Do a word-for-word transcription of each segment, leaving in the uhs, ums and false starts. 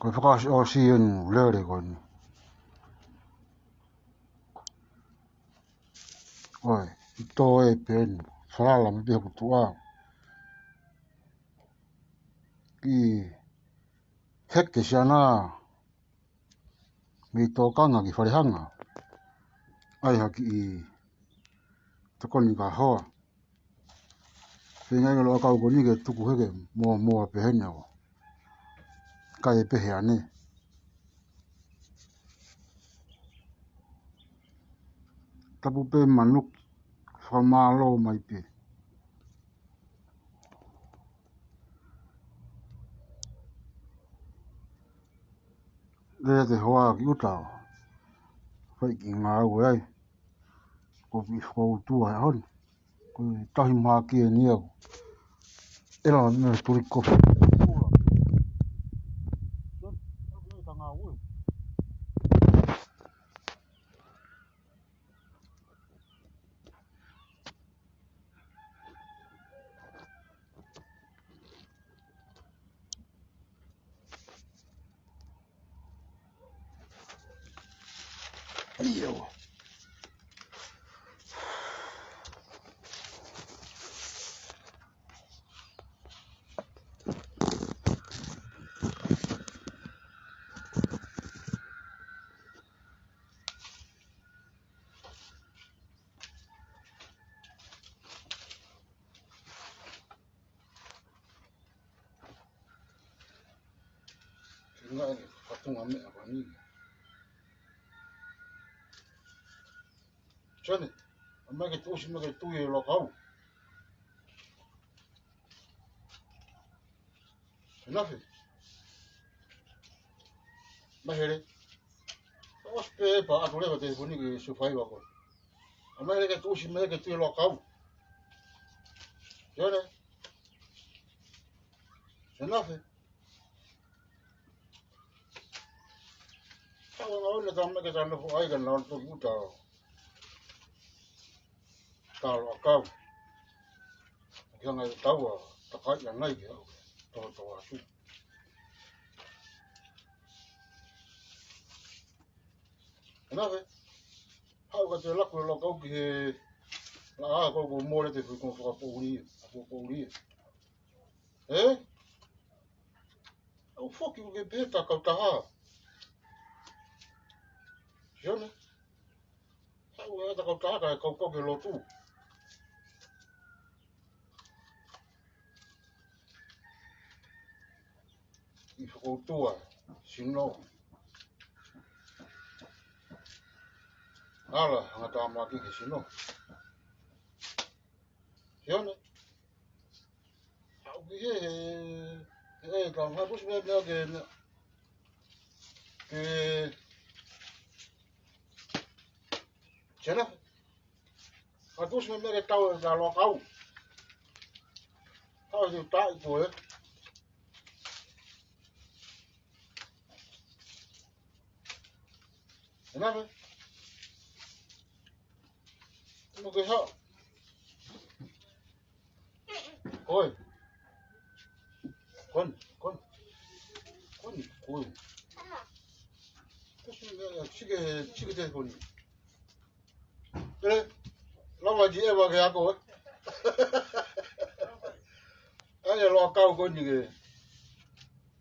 Ko e fakaʻosiʻosi eni lele ko eni. ʻOi, ʻi tō e peni, falala mei pē hoku tuʻa. Ki heke siana, mei tōkanga ki Falehanga. ʻAi hake ʻi tokoni ka hoa. Feinga ʻa e loʻakau ko eni ke tuku heke mo, mo a peheni ako. Ka e pehe ane. Tapu pē Manuki, fakamālō mai pē. Lea te hoa ki ʻuta. Fai ki ngāue ai. Ko e fakaʻutua he ʻaho ni. Ko e tahi mahaki eni au. ʻEla me tuli kofi. ʻIo. Ngaahi fatunga meʻa ko eni. Sione, ʻomai ke tuʻusi mai ke tui e loʻakau. He nafe. Mahele. ʻOsi pē pea ʻatu leva telefoni ki he supervisor ko ē. ʻOmai ke tuʻusi mai ke tui e loʻakau. Sione. He nafe. Ka ʻoua ngā ʻoua ne tama ke tau nofo ai ka nau toki ʻuta. Talo ʻakau. Ki hanga ʻe taua, takai ʻanai ki au. Tō tō asu. He nafe. Haʻu ka te laku e loʻakau ki he laʻā ko ko mole te fui ko fakapoʻuli, fakapoʻuli. Ē? ʻOu foki ko ke pehē ta kautaha. Sione. Haʻu e ta kautaha ka e kaukau ke lotu. ʻI fakaʻutua, sino. Ala, hanga tāmaki ke sino. Sione. Haʻu ki he, he, he, ka ngā tuʻusi meʻa meʻa ke, ke, Sione. Ngā tuʻusi meʻa meʻa ke tau e talo ʻakau. Tau e te tai ko ē. He nafe. Mo ke haʻu. Oi. Kon, kon. Kon, kon. Kasi na, sike, sike telefoni. Pele, lava di e wa ke ako, ē. ʻAi e loʻakau ko eni ke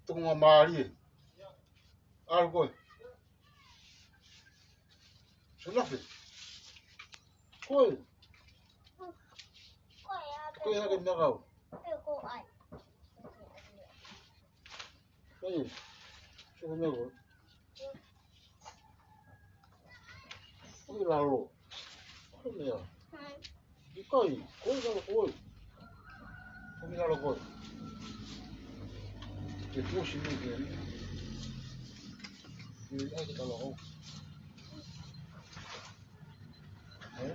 tuku ma mālie. ʻAlu koe. He nafe. Koe. Koe hake meʻa kau. Koe. Sio meʻa kau. Koe lalo. Koe meʻa. ʻIkai, koe lalo koe. Koe lalo koe. Ke tuʻusi mai ke. Ke ai ke talo hau. Ē?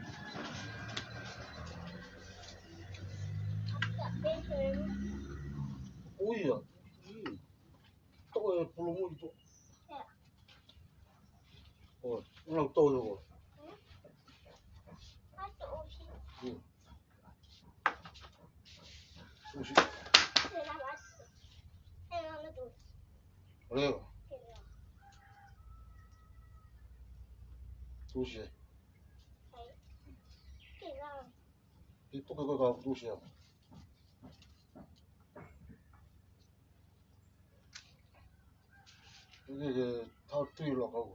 Ko ia. Ui. Toko e pulu mui to. ʻOi, ʻoua tō toko. Ui. Tuʻusi. ʻOleva. Tuʻusi ē. Ki puke ko e kau tuʻusi ē. Ke, ke tau tui loa kau.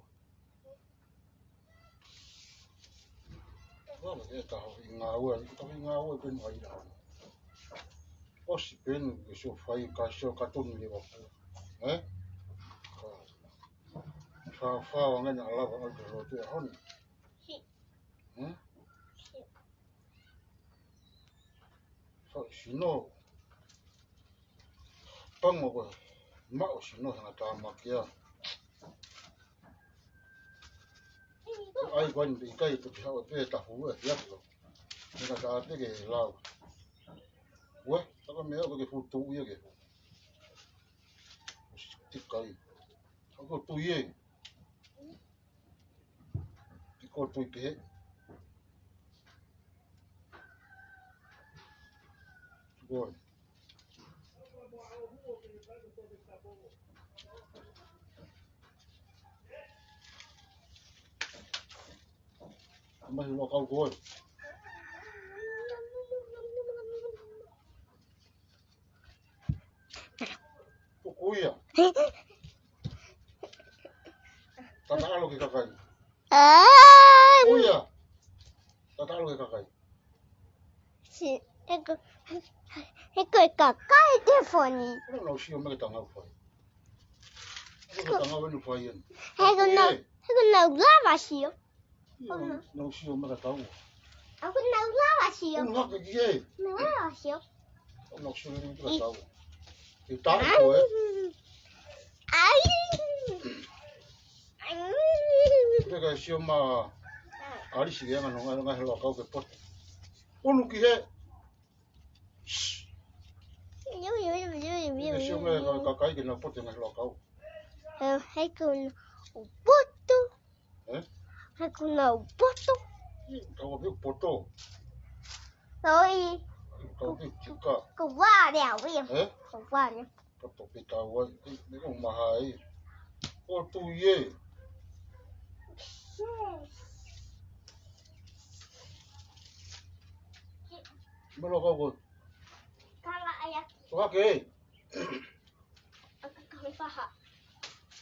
Wala ke taho i ngāue, i taho i ngāue pē mai la. ʻOsi pē eni ke sio fai ka sio ka tonu le wapu. Eh? Fa, fa, ngana lava ʻa e lotu ʻa honi. Hmm? Fa sino. Pango ko. Maʻu sino hanga tāmakia. ʻAi ko eni ʻikai te ke haʻu pē tafu ua ki atu. Hanga tā pē ke lau. Ue, taka mea ko ke futu ia ke. Tikai. Ako tu ye. Ki ko tui kehe. Good. Mahi loa kau ko ē. Puku ia. Tata ʻalo ki kakai. Ai. Puku ia. Tata ʻalo ki kakai. Si, he ko, he ko e kakai te foni. Ko e nau sio mai ke tangau fai. Ko e tangau enu fai enu. He ko nau, he ko nau lava sio. Ia, nau sio mai ka tau. Aku nau lava sio. Unu hake ki he. Nau lava sio. Nau sio mai ka tau. Ki taʻi ko ē. Ai. Ai. Pea ka sio ma. Alisi ke anga no ngai ngai loa kau ke pote. Unu ki he. Pea ka sio mai ka kakai ke na pote ngai loa kau. He, he ko nau poto. Eh? He ko nau poto. Ih, kau a pē poto. Oi. Kau a pē tika. Ko wale au ia. Eh? Ko wale. Poto pē kau ai. Ih, me ko maha ai. Ko tu ye. Melo kau ko. Kala aya. Toka ke. Aka kau faha.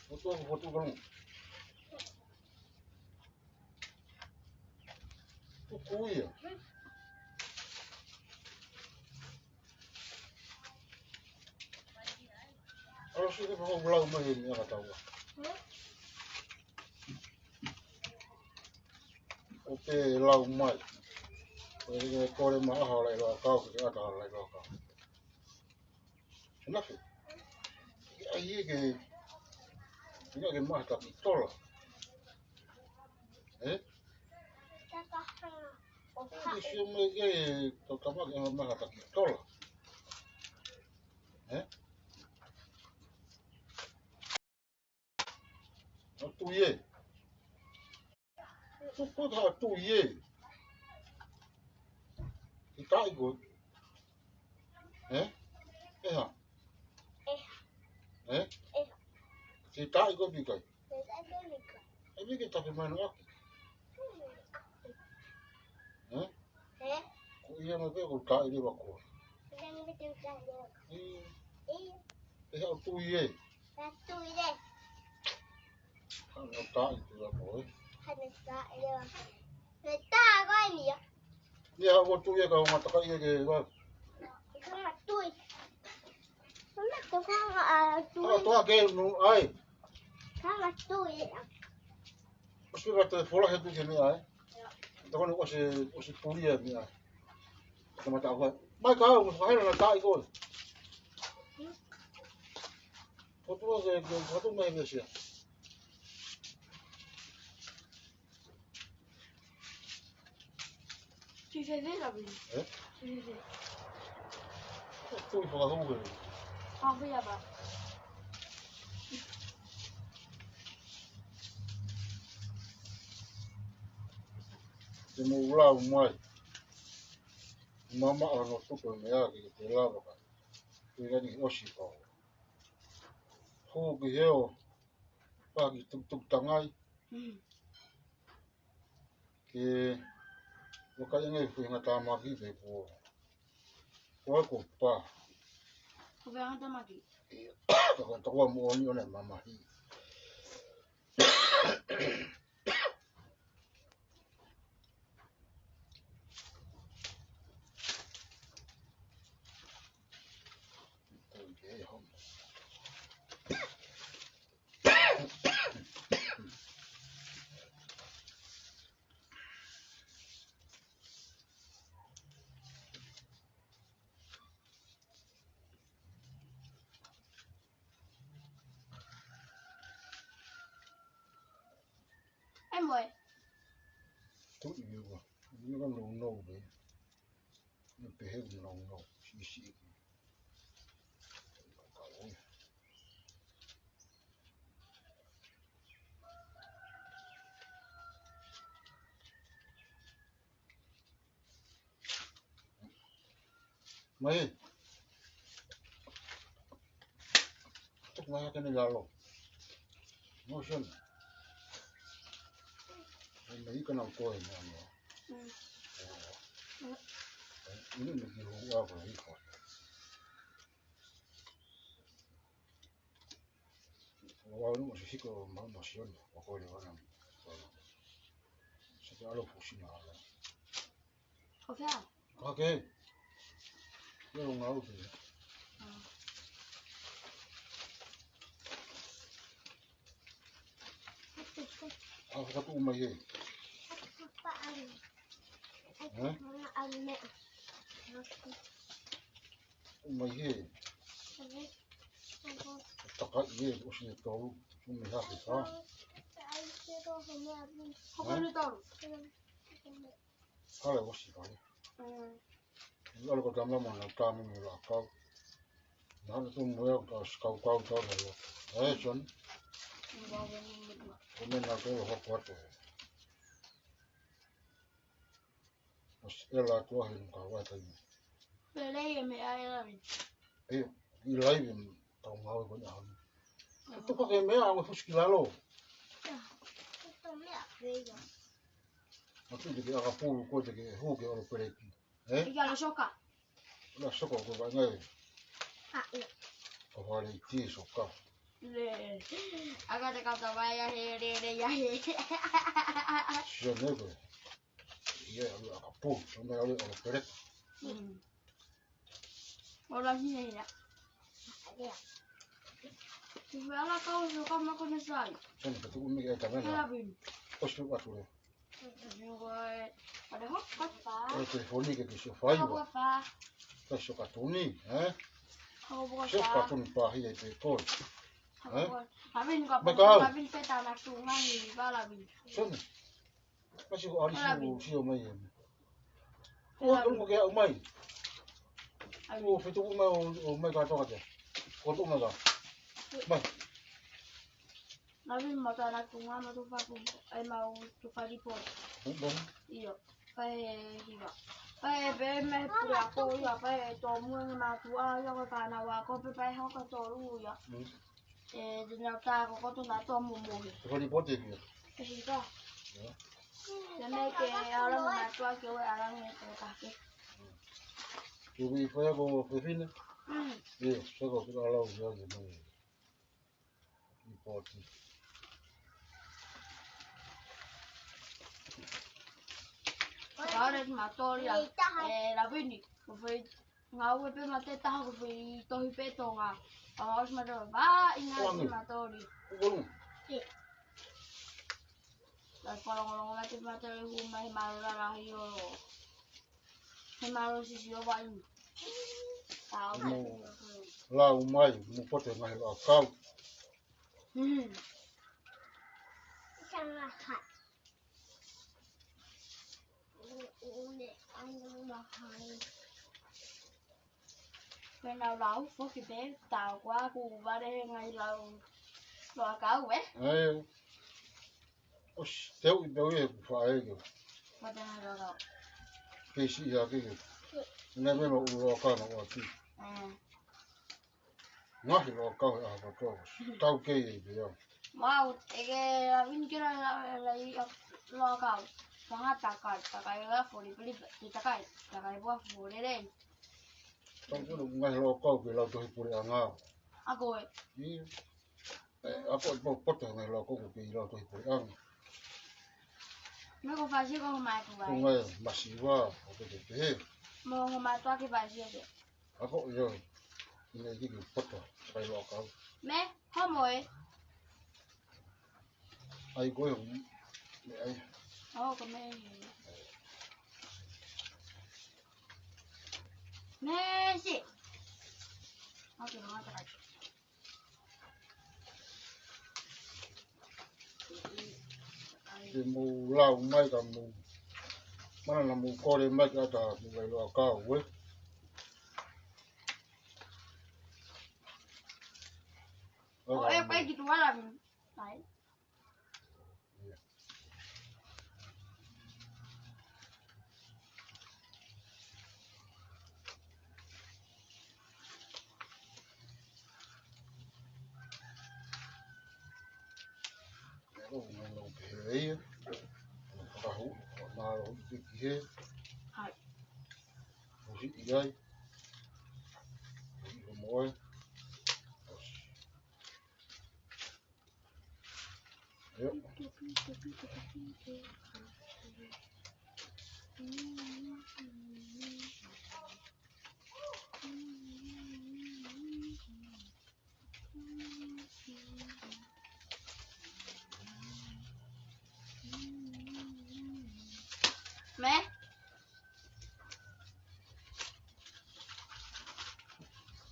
Poto ko poto kau. Puku ia. Alo sio ke pehē ʻoku lau mai eni ʻa ka tau. ʻO pē lau mai. ʻO e kole ma aha lai loa kau ke ata lai loa kau. Nafe. ʻAi ia ke, ia ke maha taki tola. Eh? Ke sio mai ke tau tama ke maha taki tola. Eh? Haʻu tu ye. Ko, ko haʻu tu ye. Ki taʻi ko. Eh? ʻE ha. ʻE ha. Eh? ʻE ha. Ki taʻi ko pi kai. Ki taʻi ko pi kai. ʻE mi ke tafe mai no aku. Hmm, aku. Eh? Eh? Ko ia ma pe ko taʻi le wako. Ko ia ma pe ko taʻi le wako. Eh. Eh. ʻE haʻu tu ye. Haʻu tu ye. Hana taʻi tu la ko e. Hana taʻi le wako. Me tā ko e nia. Ia, ʻo tui e kau ngata kai e ke va. Kama tui. Kama tui, kama, ah, tui. Kama tui ke nu ai. Kama tui. ʻOsi ka te fola he tu ke mea ai. Ia. Toko ne ʻosi, ʻosi puli e mea ai. Kama tā koe. Mai kau, mo whakahaina na taʻi koe. Ko tu ke, ke, ko tu mai mea sia. Ki he vela vini. Eh? Ki he vela. Ko tui whakahou e. Whakahou ia ba. Te mo lau mai. Mama ano tuku e mea ke te lava ka. Ke gani ʻosi kau. Hū ki heo. Paki tuktuk tangai. Mm. Ke, ʻo ka ʻi ai e ngaahi fuʻu hinga tāmaki pe ko, ko e ko pa. Ko e fuʻu hinga tāmaki. Ka ko e tokua moʻoni ʻona mamahi. ʻE moe. Tuʻi ua. Ua ka nounou pē. Ua pehē nounou. Siʻisiʻi. Mai. Tuku mai hake ni lalo. Motion. Mai ika na koe na no. Mm. Ini ni ki hu a ko hiko. Ua unu mo se hiko ma motion. Ko koe le wana. Se te alo fusina ala. ʻO fea? Ka ke. Ia o ngau te. A faka tu mai e. Ē? Mai e. Taka i e, ʻosi e tolu. Su me hape fa. Hoko ni tolu. Hale ʻosi fale. Mm. Ni alo ko tama mo na tama mo la kau. Na na tu mo ya ka kau kau tau na lo. E son. Ko me na tolu hoko atu. ʻOsi e la tua he ka wa tai. Pele e meʻa e la mi. E, i laivi tau ngau ko ni aho ni. Tuka ke meʻa, ʻo fusi ki lalo. Ma tu te ke aka pulu ko te ke hu ke olo peleki. Ē? Ika la soka. La soka ko va ngai. Ko va le ti soka. Le. Aka te kata vai a he, le, le, ia he. Sio ne ko. Ia, aka pulu, so me olo olo peleki. Mm. Ola hia ia. Ia. Tuku ala kau so ka mako ne sai. Sani ka tuku miki ai tamena. Kala bin. Osu atu le. Ngoi. Ada hok kata. E telefoni ke ke so fai wa. Hok kata. Ka so katuni, ē? Hok kata. So katuni pa hia i pe kol. Ē? Abin ka pa. Abin pe tana tunga ni bala bin. Sani. Kasi ko ali si sio mai e. Ko atu mo ke au mai. Ko fetu ko mai o mai ka toka te. Ko tu mai ka. Mai. Navi mata na tunga ma tu faku. Ai ma o tu fali po. Bon. Io. Pae hiva. Pae pe me pura ko ia pae to mu ma tu a ia ko ka na wa ko pe pae ho ka to lu ia. E, te nau tā ko koto nā tō mo mohe. Te whani pote pia. Te hika. Ia. Te me ke ala mo nā tua ke we ala nge te kake. Ke wei whai ako fefine. Mm. Ia, sako ki ala o ia ke mai. I poti. Kāre ki mātōria. E, Lavini. Ko whai Ngāue pē ma te taha ko fei tohi pē Tonga. Ka ma osi ma te va i ngā Wangi. Ki ma tori. Kukuru. Ke. Lai whalongolongo ma te ma te hu mai he maro rarahi o. He maro sisi o vai. Tau. Mo lau mai, mo pote ngaahi loa kau. Hmm. Sanga ha. Pea nau lau foki pē, tau kua ku vale he ngai lau loa kau, ē? Ē. Osi, te u i pē u e ku faʻa e ke. Mata ngai loa kau. Kei si ia ke ke. Ngai me ma u loa kau na ua ki. Ē. Ngaahi loa kau he ʻaho kotoa. Tau kei e pea. Mau, e ke la vin ke la, la, la, i a loa kau. Tangata kai, takai la fori pili, te takai, takai pua fori lei. Tau kono ngaahi loʻakau ke lau tohi puleʻanga. Ako ē. Ia. Ē, ako ē po-, poto ngaahi loʻakau ke lau tohi puleʻanga. Meʻa ko fasi ko mai tu ai. Ko ngaahi masiva, ʻo te te te. Mo ko mai tu ake fasi ake. Ako ʻio. Ina i kiki poto, kai loʻakau. Me, homo ē. Ai ko e, me ai. Oh, ko me. Me si. Okay, no, that's right. Ke mou lau mai ka mou. Mana na mou kole mai ka ta mou kai loʻakau, ē. Oh, e pai ki tuala mi. Ai. Ko ngā nau pehē ia. Kahu, ko ngā nau piki he. Hai. Ko hi i ai. Ko hi ko moe. Io. Me?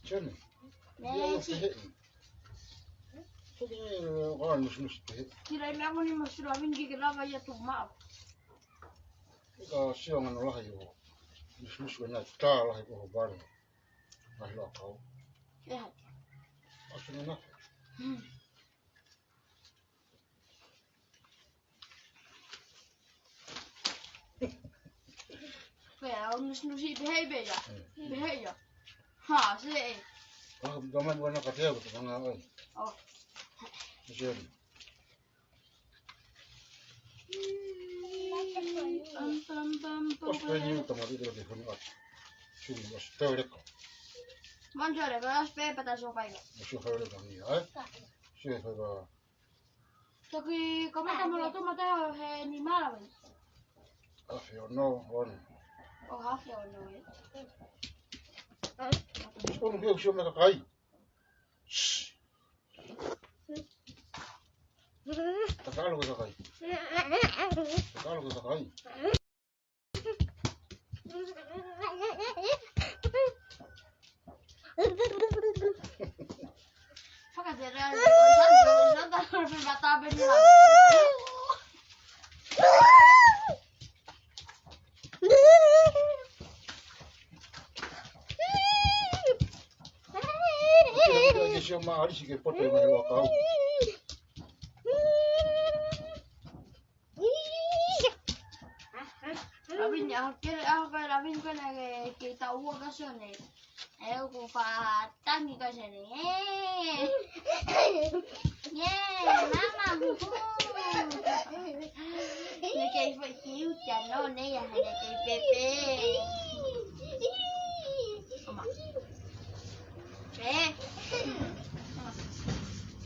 Johnny. Me ia, ia si. Pehē. Pehē, ʻo, ʻo, nus, nus, pehē. Kira i meʻa mo ni mo sila vingi ke lava ia tu mao. Ka sio ngano lahi ʻo. Nus, nus, ko na tā lahi ko ho vale. Lahi loa kau. Ia. Asu na. Hmm. Ko ia, ʻo nus, nusi pehē pē ia. Hmm. Pehē ia. Ha, se e. Ah, ka mai wana ka te au, ka ngā ai. Oh. Sio. Pam, pam, pam, pam. Ko Spain ni tamari ko te funu atu. Sio, ko Spain ko. Man sio ko Spain pata sio fai. Sio fai ko ni, ai. Sio fai ko. Toki komenta mo loto mata he ni mala mai. Hafe ono, ono. Oh, hafe ono, ē. Ono ke sio me kakai. Shh. Takalo ko kakai. Takalo ko kakai. Fakaterā, santa, santa, santa, mata pē ni la. Ke sio ma ari si ke pote mai loa kau. Lavin, ʻaho kele, ʻaho ko e lavin ko ena ke, ke ta ua ka sone. E u ko fa tangi ka sone. Ye, mama, huhu. Ne kei fo ki u tia no ne ia hane kei pepe. Oma. Pe.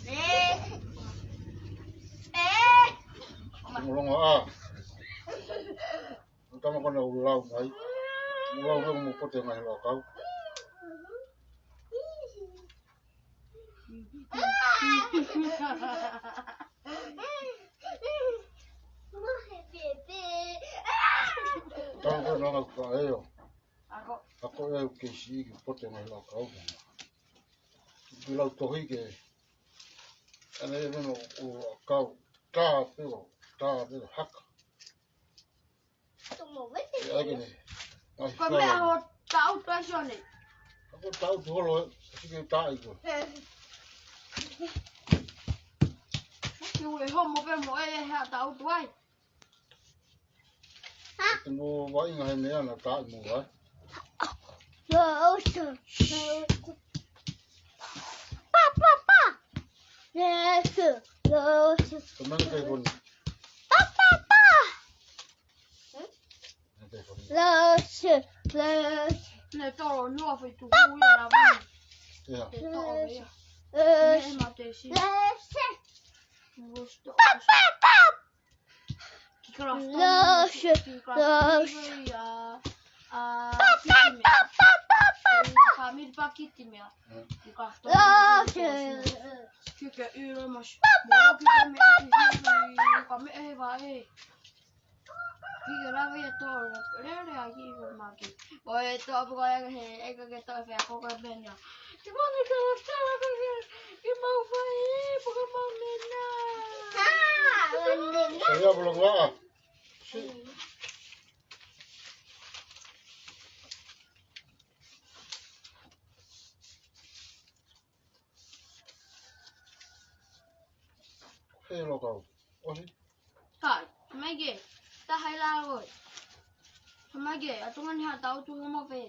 Pe. Pe. Molongo a. Tama kona u lau mai. U lau mai mo pote mai loa kau. Tama kona u ka eo. Ako. Ako e u keisi ki pote mai loa kau. Ki lau tohi ke. Ana e meno u kau. Tā pelo, tā pelo haka. Ko e meʻa ho tau tuai sone. Ko tau tu holo, sike tai ko. Ki ue homo pē mo e ha tau tuai. Te mo vai ngā he meʻa na tai mo vai. Pa, pa, pa. Yes, yes. Ko mena kai koni. Pa, pa, pa. Lose, lose. Ne tolo nua fai tu hui la hui. Ia. Te toʻo ia. Lose, lose. Lose, lose. Ki Kraft. Lose, lose. Ki Kraft. Ia. A, Kitimea. Family pa Kitimea. Ki Kraft. Lose. Ki ke ilo mas. Mo ki ke me ki ka me e va e. Ki ke lava ia tolo. Lele a ki ko maki. Ko e toʻo puka ia he ʻeka ke toʻo fea ko ka mena. Te mani ke la tala ko ke. Ke mau fai e puka mau mena. Ia pulo kua. He lo kau. ʻOsi. Kai, mai ke. Taha ʻi lalo. Mai ke, ʻa tunga ni ha tau tu mo pe.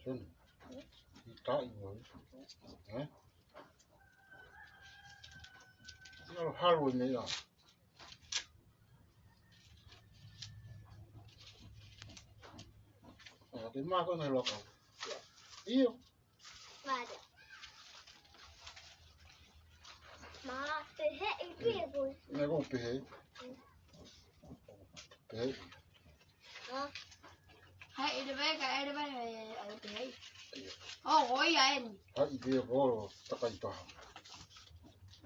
Soni. ʻI kai mo. Eh? Ia lo halu e meʻa. Ā, te mā ko e ngai lo kau. ʻIo. Mā. Mā, te he i pia pui. Ngai ko pehe. Pehe. Ā. Hai, ʻi te vai, ka ʻi te vai, ʻai, ʻai pehe. ʻIo. ʻO, ʻoi, ʻai ni. Hai, ʻi te ko takai taha.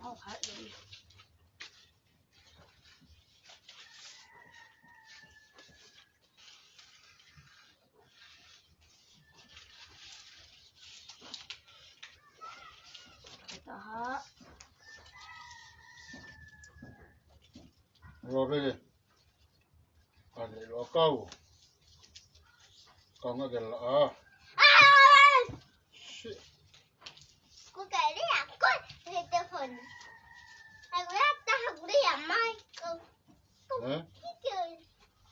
ʻO, hai, ʻoi. Taha. Ua pele. ʻAne lo kau. Kau ngā ke la a. Shit. Ko ka lea, ko e te honi. Ai, ko e taha ko lea mai, ko, ko, eh? Kike,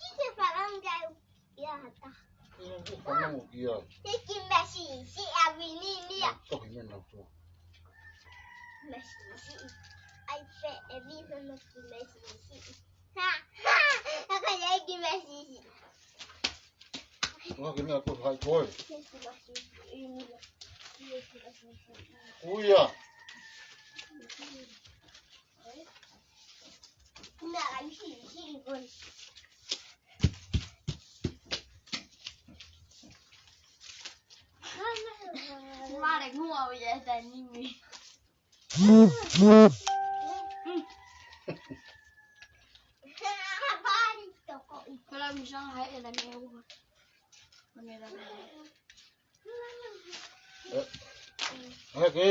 kike wharangai ia hata. Ia, ko whanau ia. Te ki mesi, si a wini ni a. Ia, tohi mena tu. Mesi, si. Ai, pe, e wini no ki mesi, si. Ha, ha, ha, ka ia ki mesi, si. Ua ke mea ko hai koe. Uia. Mare ngua o ia e taimi ni. Kala misang hai e taimi ni. Ko e. Hai ke.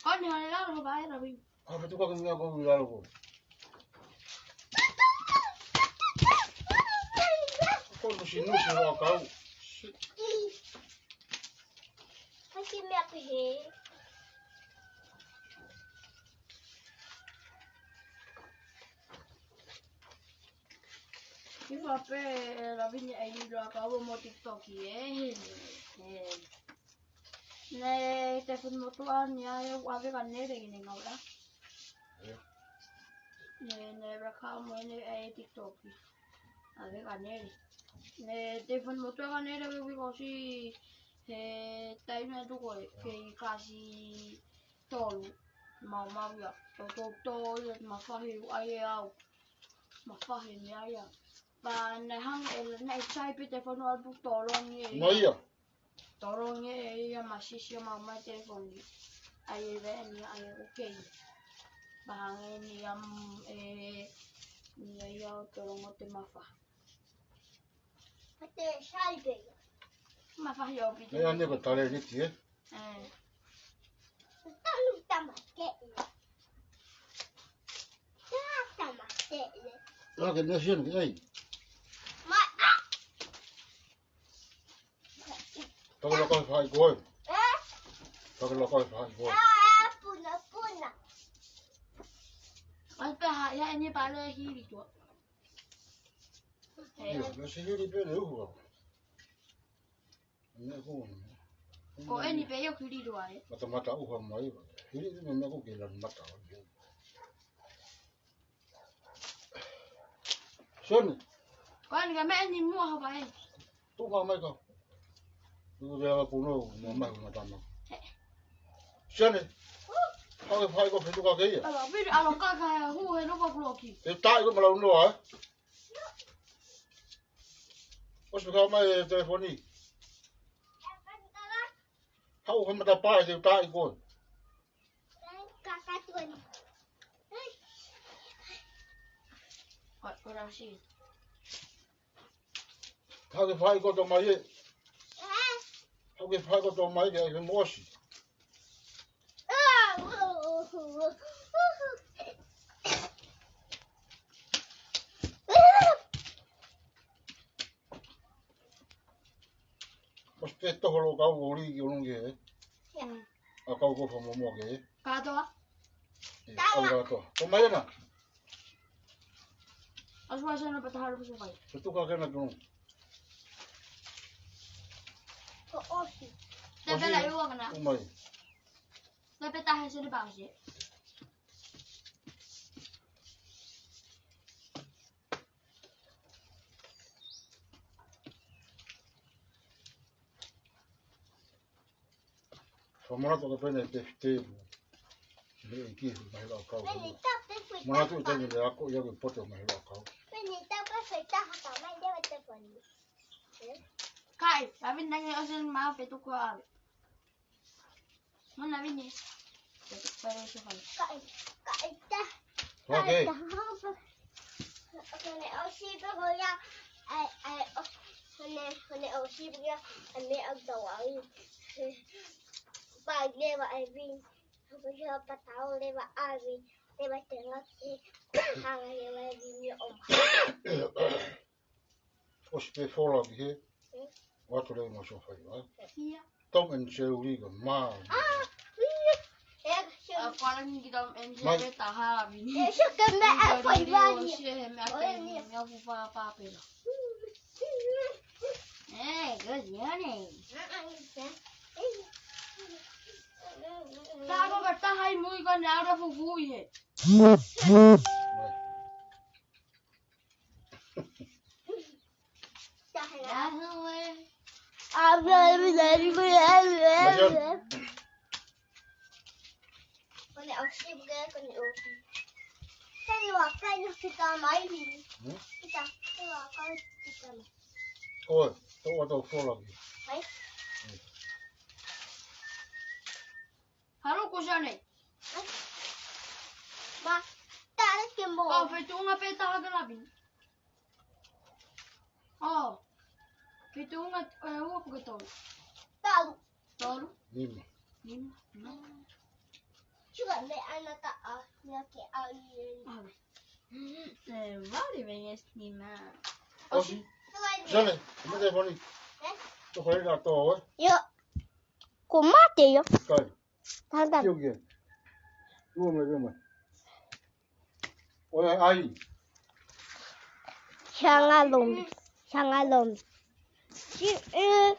Ko ni hale la lo ba e la bi. ʻA, pe tuka ke mea ko ui lalo ko. Ko nusi nusi lo kau. Kasi mea pehe. Kifa pē, e, la wini ai lo kau mo TikTok e. E. Ne te fun motu a ni ai ua ve ka nere ki ne ngau la. Ia. Ne, ne raka mo ne e TikTok. A ve ka nere. Ne te fun motu a ka nere we we ko si he taimi atu ko e kei kasi tolu. Mau mau ia. Tau tau tau ia ma fahi ai e au. Ma fahi mea ia. Pa ne hanga e na e sai pe te fonu alpu tolongi e. Ma ia. Tolongi e ia ma sisi ma mai telefoni. Ai e ve ni ai e okei. Ma hanga e ni am e ni ai au tolongo te mafa. Te sai pe. Mafa yo pi. E ane ko tale ni tie. E. Tanu tama ke. Tama ke. Lo ke ne sio ni ai. Ma a. Toki loko fai koe. E? Toki loko fai koe. A, puna, puna. Ai pe ha, ia eni pale hili tua. Ia, na si hili pe le uhu. Ne ku. Ko eni pe ia hili tua e. Mata mata uha mai. Hili ni me ku ke la mata. Tone. Ko eni ka meʻa ni muʻa hapa e. Tuʻu mai ka. Tuʻu te ala puno, mo mai ko na tama. Sione. Hau e fai ko fetuka ke ia. Ala, pili, ala kaka e hu he lupa puloki. Te tai ko malau noa, eh? ʻOsi ka mai e telefoni. Hau he mata pae te tai ko. Kaka tuan. Ko, ko rasi. Hau ke fai ko to mai e. Hau ke fai ko to mai ke ai ke mosi. Mas pe toho lo kau ori ki ʻolunga ke, eh? ʻA kau ko fa momo ke, eh? Kātoa. Eh, au kātoa. Ko mai ena. Asu asu na pata haru kusu kai. Fetuka ke na kunu. Ko ʻosi. Te pela i ua kana. Ko mai. Te peta he sene pāsi. Fa manatu ka pena e tefitefu. He ʻEiki, mahalo ʻoku kau. Manatu i taimi le ako ia ko e poto mahalo ʻoku kau. Kai, avi nange ʻosi ma fetuka ave. Mana vini. Te tuku pale se fai. Kaʻi, kaʻi ta. Oke. Kaʻi ta. Kone ʻosi pe ko ia. Ai, ai, o, kone, kone ʻosi pe ia. Ai meʻa ʻoku tau ai. Pai leva ai vini. Ko ia patau leva ai vini. Leva te ngati. Hanga leva ai vini o. ʻOsi pe fola ki he. Watu lei mo so fai, wa? Ia. Tom and Jerry ka ma. Ah, ia. E, so. A fala ni ki Tom and Jerry taha la vini. E, so ke me a fai vani. Si he me a ke ni me a fu fa pa pe la. E, good morning. Ka ko ka taha i mui ko ne ara fu fu i he. Oi, tau ʻoatu fola ki. Halo ko Sione. Ma, tale ke mo. Ko fetuʻunga pe taha ke lapi. ʻO. Fetuʻunga, e, ua pe ko e tolu. Tolu. Tolu. Nima. Nima. Nima. Suka me ana ta a, ia ke a i e. E, vale, venga, nima. ʻOsi. Sione, me te foni. E? Toko e ka tō, e? Ia. Ko mate ia. Kai. Tanda. Tio kia. Tuo mai, tuo mai. ʻOi ai. Shangalom. Shangalom. Si, e.